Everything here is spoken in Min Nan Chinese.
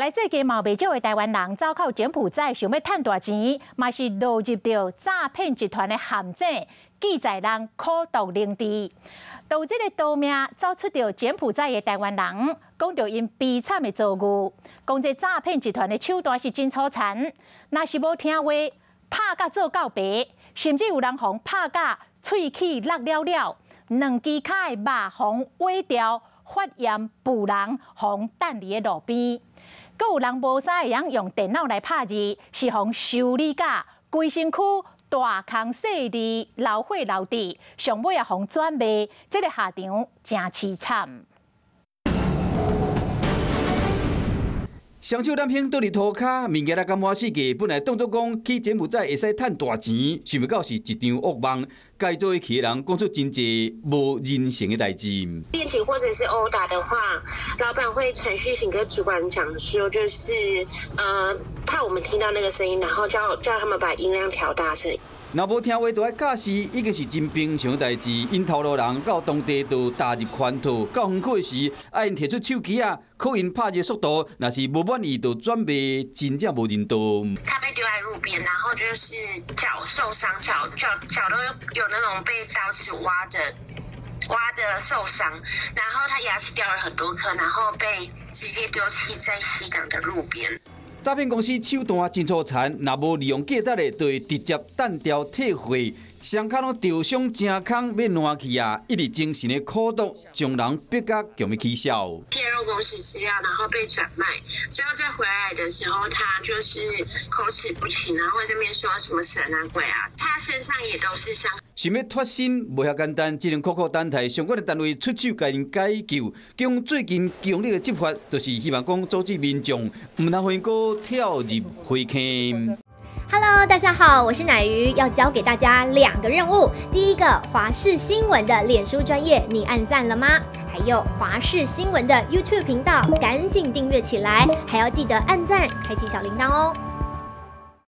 來最近嘛袂少的台灣人走到柬埔寨，想欲趁大錢，嘛是落入著詐騙集團的陷阱，記載人苦毒靈智。到這个逃命走出著柬埔寨的台灣人，講著𪜶悲慘的遭遇，講這詐騙集團的手段是真粗殘，若是無聽話，拍甲做狗爸，甚至有人予拍甲喙齒落了了，兩支跤的肉予崴掉，發炎腐爛，予擲佇咧路邊。閣有人無啥會曉用電腦來拍字，是予修理甲規身軀大空細膩，流血流滴，上尾也予轉賣，這个下場真凄慘。雙手攬胸倒佇塗跤，物件來甲滿世界，本來當作講去柬埔寨會使趁大錢，想袂到是一場噩夢。共做伙去的人講出真濟無人性的代誌。戀情或者是毆打的話，老闆會傳訊息跟主管講說，就是怕我們聽到那個聲音，然後叫他們把音量調大聲。若無聽話，就愛教死，已經是真平常代誌。𪜶頭路人到當地就踏入圈套，到遠去時，愛𪜶提出手機仔，考𪜶拍字速度，若是無滿意，就轉賣，真正無人道。他被丟在路邊，然後就是腳受傷，腳都有那種被刀子挖的受傷，然後他牙齒掉了很多顆，然後被直接丟棄在西港的路邊。詐騙公司手段真粗殘，若無利用價值的，就會直接單調退貨，雙跤攏受傷成空欲爛去啊！一直精神的苦毒，將人逼甲強欲起痟。騙入公司資料，然後被轉賣，之後再回來的時候，他就是口齒不清，然後這邊說什麼神啊鬼啊，他身上也都是傷。想欲脫身無遐簡單，只能苦苦等待相關的單位出手共𪜶解救。警最近強力的執法，就是希望講阻止民眾毋通予𪜶閣跳入火坑。 Hello，大家好，我是乃瑜，要交給大家兩個任務。第一個，華視新聞的臉書專頁，你按讚了嗎？還有華視新聞的 YouTube 頻道，趕緊訂閱起來，還要記得按讚，開啟小鈴鐺哦。